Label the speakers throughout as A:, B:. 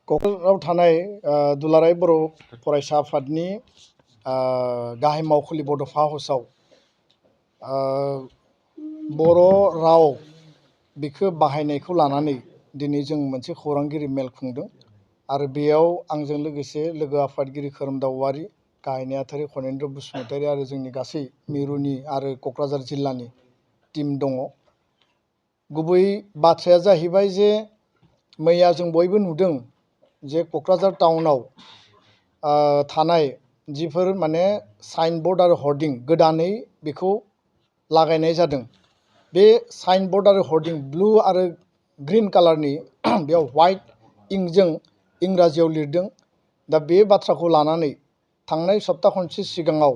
A: क'क्राझाराव थानाय दुलाराय बर' फरायसा आफादनि गाहाय मावखुलि बड'फा हाउसआव बर' राव बेखौ बाहायनायखौ लानानै दिनै जों मोनसे खौरांगिरि मेल खुंदों आरो बेयाव आंजों लोगोसे लोगो आफादगिरि खोरोमदाव औवारी, गाहाय नेहाथारि खनेन्द्र बसुमतारी आरो जोंनि गासै मिरुनि आरो क'क्राझार जिल्लानि टीम दङ। गुबै बाथ्राया जाहैबाय जे मैया जों बयबो नुदों जे क'क्राझार टाउनाव थानाय जिफोर माने साइन बोर्ड आरो हर्डिं गोदानै बेखौ लागायनाय जादों। बे साइन बोर्ड आरो हर्डिं ब्लू आरो ग्रीन कालारनि बेयाव व्हाइट इंकजों इंराजियाव लिरदों। दा बे बाथ्राखौ लानानै थांनाय सप्ता खनसे सिगाङाव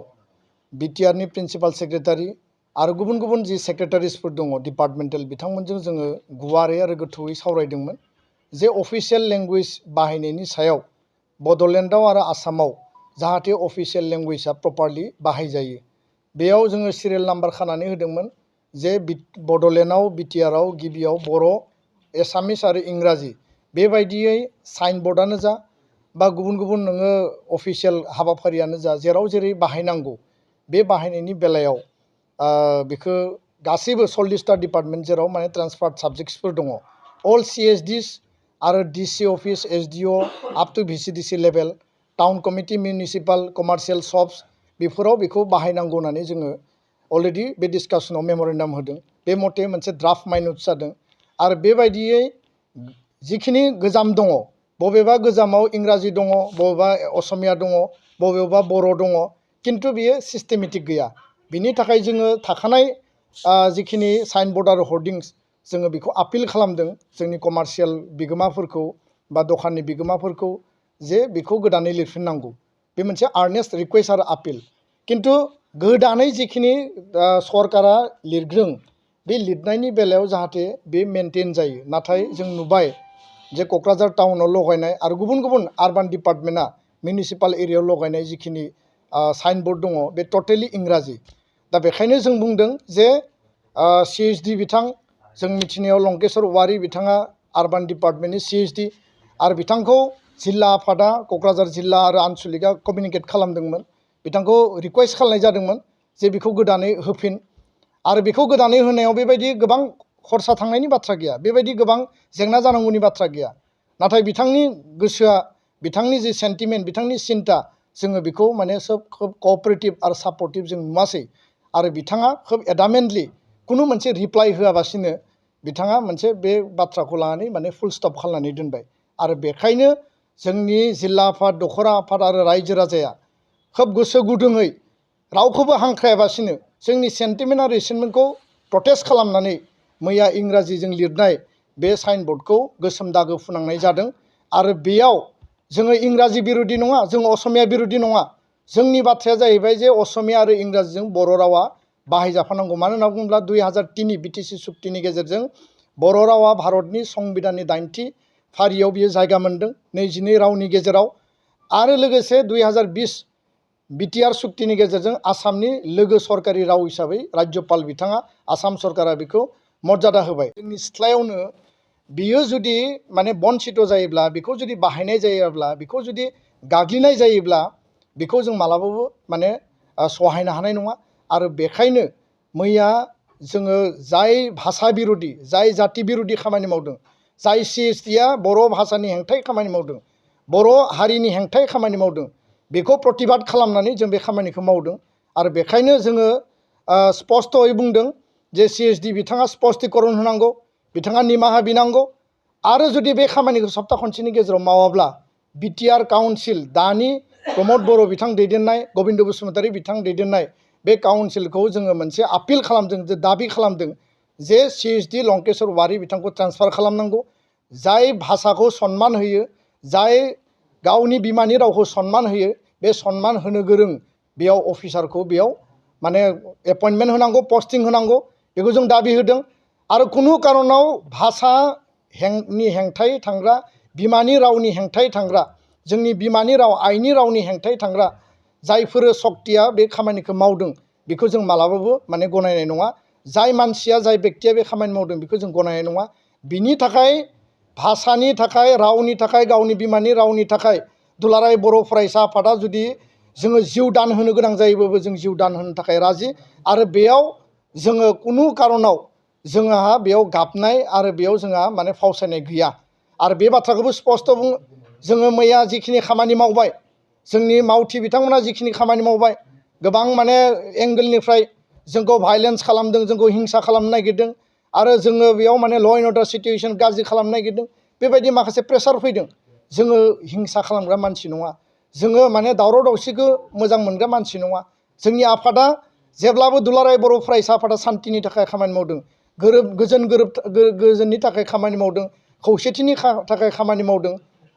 A: बिटिआरनि प्रिन्सिपाल सेक्रेटारि आरो गुबुन गुबुन जि सेक्रेटारिसफोर दङ डिपार्टमेन्टेल बिथांमोनजों जोङो गुवारै आरो गोथौयै सावरायदोंमोन जे अफिसियेल लेंगुवेज बाहायनायनि सायाव बड'लेण्डआव आरो आसामाव जाहाथे अफिसियेल लेंगुवेजआ प्रपारलि बाहायजायो। बेयाव जोङो सिरियल नाम्बार खानानै होदोंमोन जे बड'लेण्डआव बिटिआरआव गिबियाव बर', एसामिस आरो इंराजि बेबायदियै साइन बर्डआनो जा बा गुबुन गुबुन नोङो अफिसियेल हाबाफारियानो जा जेराव जेरै बाहायनांगौ बे बाहायनायनि बेलायाव बेखौ गासैबो 40टा डिपार्टमेन्ट जेराव माने ट्रान्सफार्ड साबजेक्ट्सफोर दङ अल CSDs आरो DC office SDO up to VCDC level town committee municipal commercial shops बेफोराव बेखौ बाहायनांगौ होननानै जोङो अलरेडि बे डिसकासनाव मेम'रेन्डाम होदों। बे मथे मोनसे ड्राफ्ट माइन'ट्स जादों आरो बेबायदियै जिखिनि गोजाम दङ बबेबा गोजामाव इंराजि दङ, बबेबा असमिया दङ, बबेबा बर' दङ, किन्तु बियो सिस्टेमेटिक गैया। बिनि थाखाय जोङो थाखानाय जिखिनि साइन बोर्ड आरो हर्डिंस जोङो बेखौ आपिल खालामदों जोंनि कमार्शियेल बिगोमाफोरखौ बा दखाननि बिगोमाफोरखौ जे बेखौ गोदानै लिरफिननांगौ। बे मोनसे आर्नेस्ट रिक्वेस्ट आरो आपिल। किन्तु गोदानै जिखिनि सरकारा लिरदों बे लिरनायनि बेलायाव जाहाथे बे मेनटेन जायो। नाथाय जों नुबाय जे क'क्राझार टाउनाव लगायनाय आरो गुबुन गुबुन आर्बान डिपार्टमेन्टआ मिउनिसिपाल एरियायाव लगायनाय जिखिनि साइन बोर्ड दङ बे टटेलि इंराजि। दा बेखायनो जों बुंदों जे CSD बिथां जों मिथिनायाव लंकेश्वर औवारी बिथाङा आर्बान डिपार्टमेन्टनि CSD आरो बिथांखौ जिल्ला आफादा क'क्राझार जिल्ला आरो आनसलिकआ कमिउनिकेट खालामदोंमोन। बिथांखौ रिक्वेस्ट खालामनाय जादोंमोन जे बेखौ गोदानै होफिन आरो बेखौ गोदानै होनायाव बेबायदि गोबां खरसा थांनायनि बाथ्रा गैया, बेबायदि गोबां जेंना जानांगौनि बाथ्रा गैया। नाथाय बिथांनि गोसोआ, बिथांनि जि सेन्टिमेन्ट, बिथांनि सिन्ता जोङो बेखौ माने खोब क'अपारेटिभ आरो सापर्टिभ जों नुवासै आरो बिथाङा खोब एडामेन्टलि खुनु मोनसे रिप्लाइ होआबासिनो बिथाङा मोनसे बे बाथ्राखौ लानानै माने फुल स्टप खालामनानै दोनबाय आरो बेखायनो जोंनि जिल्ला आफाद, दखरा आफाद आरो रायजो राजाया खोब गोसो गुदुङै रावखौबो हांख्रायाबासिनो जोंनि सेन्टिमेन्ट आरो रिसेन्टमेन्टखौ प्रटेस्ट खालामनानै मैया इंराजिजों लिरनाय बे साइन बोर्डखौ गोसोम दागो फुनांनाय जादों आरो बेयाव जोङो इंराजि बिरुदि नङा, जोङो असमिया बिरुदि नङा। जोंनि बाथ्राया जाहैबाय जे असमिया आरो इंराजिजों बर' रावा बाहायजाफानांगौ। मानो होनना बुङोब्ला 2003 BTC सुक्तिनि गेजेरजों बर' रावा भारतनि संबिधाननि 8थि फारियाव बियो जायगा मोन्दों 22 रावनि गेजेराव आरो लोगोसे 2020 बिटिआर सुक्तिनि गेजेरजों आसामनि लोगो सरकारि राव हिसाबै राज्यपाल बिथाङा आसाम सरकारा बेखौ मर्यादा होबाय। जोंनि सिथ्लायावनो बियो जुदि माने बन्सित जायोब्ला, बेखौ जुदि बाहायनाय जायोब्ला, बेखौ जुदि गाग्लिनाय जायोब्ला बेखौ जों मालाबाबो माने सहायनो हानाय नङा आरो बेखायनो मैया जोङो जाय भाषा बिरुदि, जाय जाति बिरुदि खामानि मावदों, जाय CSDआ बर' भाषानि हेंथायै खामानि मावदों, बर' हारिनि हेंथायै खामानि मावदों, बेखौ प्रतिबाद खालामनानै जों बे खामानिखौ मावदों आरो बेखायनो जोङो स्पष्टयै बुंदों जे CSD बिथाङा स्पष्टीकरण होनांगौ, बिथाङा निमाहा बिनांगौ आरो जुदि बे खामानिखौ सप्ता खनसेनि गेजेराव मावाब्ला बिटिआर काउन्सिल दानि प्रमद बर' बिथां दैदेननाय, गबिन्द बसुमतारी बिथां दैदेननाय बे काउन्सिलखौ जोङो मोनसे आपिल खालामदों, जे दाबि खालामदों जे CSD लंकेश्वर औवारी बिथांखौ ट्रान्सफार खालामनांगौ। जाय भाषाखौ सन्मान होयो, जाय गावनि बिमानि रावखौ सन्मान होयो, बे सन्मान होनो गोरों बेयाव अफिसारखौ बेयाव माने एपइन्टमेन्ट होनांगौ, पस्टिं होनांगौ, बेखौ जों दाबि होदों आरो खुनु कारनाव भाषानि हेंथायै थांग्रा, बिमानि रावनि हेंथायै थांग्रा, जोंनि बिमानि राव आइनि रावनि हेंथायै थांग्रा जायफोर सक्तिया बे खामानिखौ मावदों बेखौ जों मालाबाबो माने गनायनाय नङा। जाय मानसिया, जाय बेक्तिया बे खामानि मावदों बेखौ जों गनायनाय नङा। बिनि थाखाय भाषानि थाखाय रावनि थाखाय गावनि बिमानि रावनि थाखाय दुलाराय बर' फरायसा आफादा जुदि जोङो जिउ दान होनो गोनां जायोबाबो जों जिउ दान होनो थाखाय राजि आरो बेयाव जोङो कुनु कारनाव जोंहा बेयाव गाबनाय आरो बेयाव जोंहा माने फावसायनाय गैया आरो बे बाथ्राखौबो स्पष्ट बुङो जोङो मैया जिखिनि खामानि मावबाय जोंनि मावथि बिथांमोना जिखिनि खामानि मावबाय गोबां माने एंगेलनिफ्राय जोंखौ भायलेन्स खालामदों जोंखौ हिंसा खालामनो नागिरदों आरो जोङो बेयाव माने ल' एन्ड अर्डार सिटुएसन गाज्रि खालामनो नागिरदों बेबायदि माखासे प्रेसार फैदों जोङो हिंसा खालामग्रा मानसि नङा जोङो माने दावराव दावसिखौ मोजां मोनग्रा मानसि नङा जोंनि आफादा जेब्लाबो दुलाराय बर' फरायसा आफादा सान्तिनि थाखाय खामानि मावदों गोजोननि थाखाय खामानि मावदों खौसेथिनि थाखाय खामानि मावदों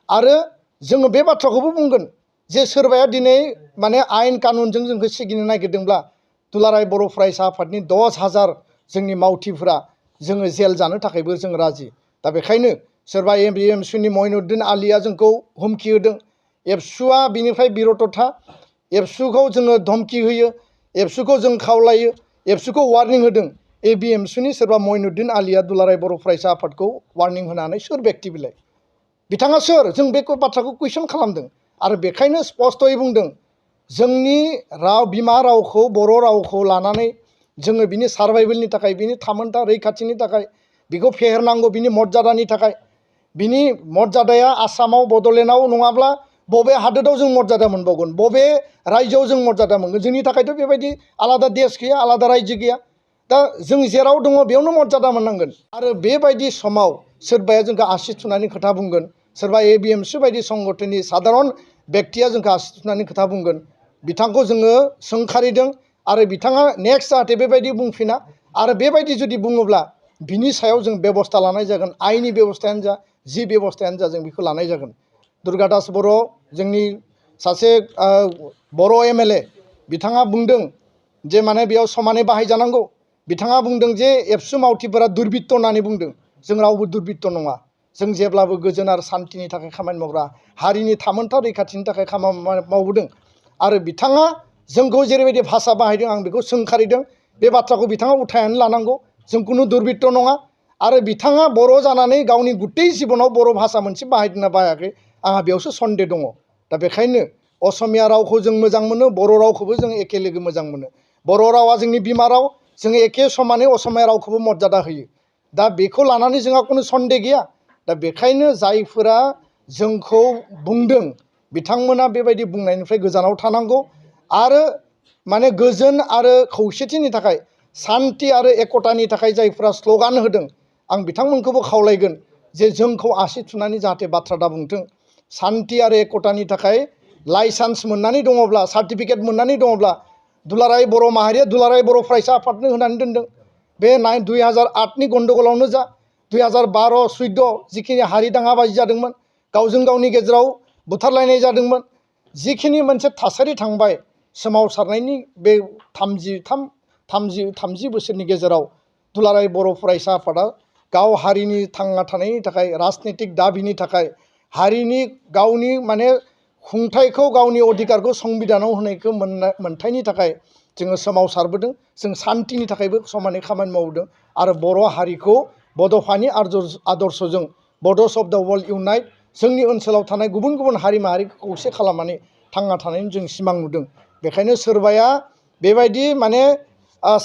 A: आरो जोङो बे बाथ्राखौबो बुंगोन जे सोरबाया दिनै माने आयेन कानुनजों जोंखौ सिगिनो नागिरदोंब्ला दुलाराय बर' फरायसा आफादनि 10,000 जोंनि मावथिफोरा जोङो जेल जानो थाखायबो जों राजि दा बेखायनो सोरबा एमबिएमसुनि मइनुद्दिन आलिया जोंखौ हुमखि होदों एबसुआ बिनिफ्राय बिरत था एबसुखौ जोङो धमखि होयो एबसुखौ जों खावलायो एबसुखौ वार्निं होदों एबिएमसुनि सोरबा मइनुद्दिन आलिया दुलाराय बर' फरायसा आफादखौ वार्निं होनानै सोर बेक्ति बिलाय बिथाङा सोर जों बे बाथ्राखौ कुइसन खालामदों आरो बेखायनो स्पष्टयै बुंदों जोंनि राव बिमा रावखौ बर' रावखौ लानानै जोङो बिनि सार्भाइभेलनि थाखाय बिनि थामोनथा रैखाथिनि थाखाय बेखौ फेहेरनांगौ बिनि मर्यादानि थाखाय बिनि मर्यादाया आसामाव बड'लेण्डआव नङाब्ला बबे हादोराव जों मर्यादा मोनबावगोन बबे रायजोआव जों मर्यादा मोनगोन जोंनि थाखायथ' बेबायदि आलादा देश गैया आलादा रायजो गैया दा जों जेराव दङ बेयावनो मर्यादा मोननांगोन आरो बेबायदि समाव सोरबाया जोंखौ आसि थुनानै खोथा बुंगोन सोरबा एबिएमसु बायदि संगठननि साधारन बेक्तिया जोंखौ आसि थुनानै खोथा बुंगोन बिथांखौ जोङो सोंखारिदों आरो बिथाङा नेक्स्ट जाहाथे बेबायदि बुंफिना आरो बेबायदि जुदि बुङोब्ला बिनि सायाव जों बेबस्था लानाय जागोन आइनि बेबस्थायानो जा जि बेबस्थायानो जा जों बेखौ लानाय जागोन दुर्गा दास बर' जोंनि सासे बर' एमएलए बिथाङा बुंदों जे माने बेयाव समानै बाहायजानांगौ बिथाङा बुंदों जे एबसु मावथिफोरा दुर्बृत्त होननानै बुंदों जों रावबो दुर्बृत्त नङा जों जेब्लाबो गोजोन आरो सान्तिनि थाखाय खामानि मावग्रा हारिनि थामोनथा रैखाथिनि थाखाय खामानि मावबोदों आरो बिथाङा जोंखौ जेरैबायदि भाषा बाहायदों आं बेखौ सोंखारिदों बे बाथ्राखौ बिथाङा उथायनानै लानांगौ जों कुनु दुर्बृत्त नङा आरो बिथाङा बर' जानानै गावनि गुतै जिबनाव बर' भाषा मोनसे बाहायदोंना बाहायाखै आंहा बेयावसो सन्देह दङ दा बेखायनो असमिया रावखौ जों मोजां मोनो बर' रावखौबो जों एखे लोगो मोजां मोनो बर' रावा जोंनि बिमा राव जोङो एखे समानै असमिया रावखौबो मर्यादा होयो दा बेखौ लानानै जोंहा कुनु सन्देह गैया दा बेखायनो जायफोरा जोंखौ बुंदों बिथांमोना बेबायदि बुंनायनिफ्राय गोजानाव थानांगौ आरो माने गोजोन आरो खौसेथिनि थाखाय सान्ति आरो एकतानि थाखाय जायफोरा स्ल'गान होदों आं बिथांमोनखौबो खावलायगोन जे जोंखौ आसि थुनानै जाहाथे बाथ्रा दा बुंथों सान्ति आरो एकतानि थाखाय लाइसेन्स मोननानै दङब्ला सार्टिफिकेट मोननानै दङब्ला दुलाराय बर' माहारिया दुलाराय बर' फरायसा आफादनो होनानै दोनदों बे 2008नि गन्दगलावनो जा 2012-14 जिखिनि हारि दाङाबाजि जादोंमोन गावजों गावनि गेजेराव बुथारलायनाय जादोंमोन जिखिनि मोनसे थासारि थांबाय सोमावसारनायनि बे 30 बोसोरनि गेजेराव दुलाराय बर' फरायसा आफादा गाव हारिनि थांना थानायनि थाखाय राजनितिक दाबिनि थाखाय हारिनि गावनि माने खुंथायखौ गावनि अधिकारखौ संबिधानाव होनायखौ मोनथायनि थाखाय जोङो सोमावसारबोदों जों सान्तिनि थाखायबो समानै खामानि मावदों आरो बर' हारिखौ बड'फानि आदर्शजों बड'स अफ द वर्ल्ड इउनाइट जोंनि ओनसोलाव थानाय गुबुन गुबुन हारि माहारिखौ खौसे खालामनानै थांना थानायनि जों सिमां नुदों बेखायनो सोरबाया बेबायदि माने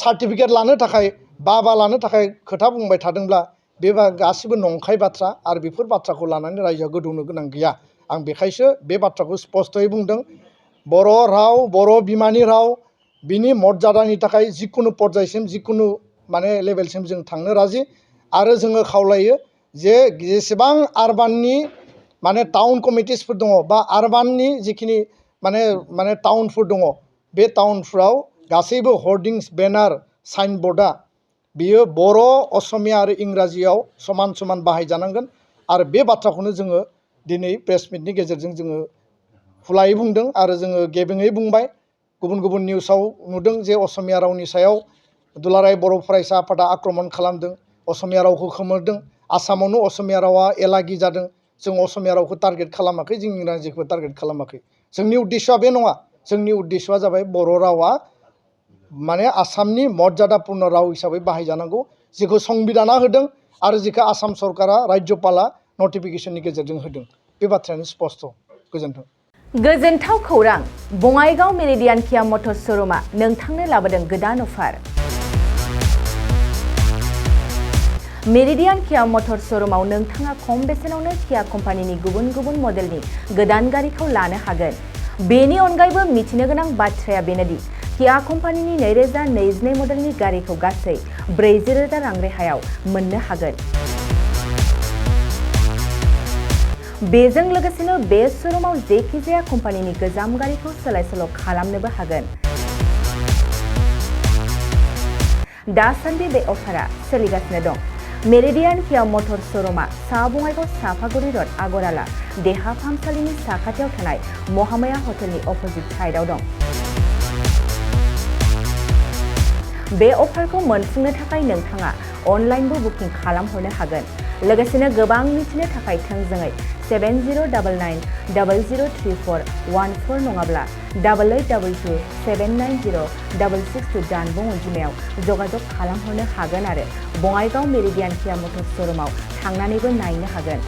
A: सार्टिफिकेट लानो थाखाय बाबा लानो थाखाय खोथा बुंबाय थादोंब्ला बे गासिबो नंखाय बाथ्रा आरो बेफोर बाथ्राखौ लानानै रायजोआ गोदौनो गोनां गैया आं बेखायसो बे बाथ्राखौ स्पष्टयै बुंदों बर' राव बर' बिमानि राव बिनि मर्यादानि थाखाय जिकुनु पर्यायसिम जिकुनु माने लेभेलसिम जों थांनो राजि आरो जोङो खावलायो जे जेसेबां आरबाननि माने टाउन कमिटिसफोर दङ बा आरबाननि जिखिनि माने टाउनफोर दङ बे टाउनफ्राव गासैबो हर्डिंस बेनार साइनबर्डआ बियो बर' असमिया आरो इंराजियाव समान समान बाहायजानांगोन आरो बे बाथ्राखौनो जोङो दिनै प्रेस मिटनि गेजेरजों जोङो खुलायै बुंदों आरो जोङो गेबेङै बुंबाय गुबुन गुबुन निउसाव नुदों जे असमिया रावनि सायाव दुलाराय बर' फरायसा आफादा आक्रमन खालामदों असमिया रावखौ खोमोरदों आसामावनो असमिया रावा एलागि जादों जों असमिया रावखौ टारगेट खालामाखै जों इंराजिखौ टारगेट खालामाखै जोंनि उद्देश्यआ बे नङा जोंनि उद्देश्यआ जाबाय बर' रावा माने आसामनि मर्यादापुर्ण राव हिसाबै बाहायजानांगौ जेखौ संबिधाना होदों आरो जेखौ आसाम सरकारा राज्यपाला नटिफिकेसननि गेजेरजों होदों बे बाथ्रायानो स्पष्ट। गोजोन्थों।
B: गोजोनथाव खौरां, बङाइगाव मेरिडियान किया मटर्स श'रुमआ नोंथांनो लाबोदों गोदान अफार। मेरिडियान किया मटर्स श'रुमआव नोंथाङा खम बेसेनावनो किया कम्पानिनि गुबुन गुबुन मडेलनि गोदान गारिखौ लानो हागोन। बेनि अनगायैबो मिथिनो गोनां बाथ्राया बेनोदि किया कम्पानिनि 2022 मडेलनि गारिखौ गासै 40,000 रां रेहायाव मोननो हागोन। बेजों लोगोसेनो बे श'रुमआव जेखिजाया कम्पानिनि गोजाम गारिखौ सोलाय-सोल' खालामनोबो हागोन। दासान्दि बे अफारा सोलिगासिनो दं। मेरिडियान किया मटर्स श'रुमआ सा बङाइगाव सापागुरि र'ड आगराला देहा फाहामसालिनि साखाथियाव थानाय महामाया हटेलनि अपोजिट साइडआव दं। बे अफारखौ मोनफुंनो थाखाय नोंथाङा अनलाइनबो बुकिं खालामहरनो हागोन। लोगोसेनो गोबां मिथिनो थाखाय थोंजोङै 7099003414 नङाब्ला 8822790662 जानबुं अनजिमायाव जगाजग खालामहरनो हागोन आरो बङाइगाव मेरिडियान किया मटर्स श'रुमआव थांनानैबो नायनो हागोन।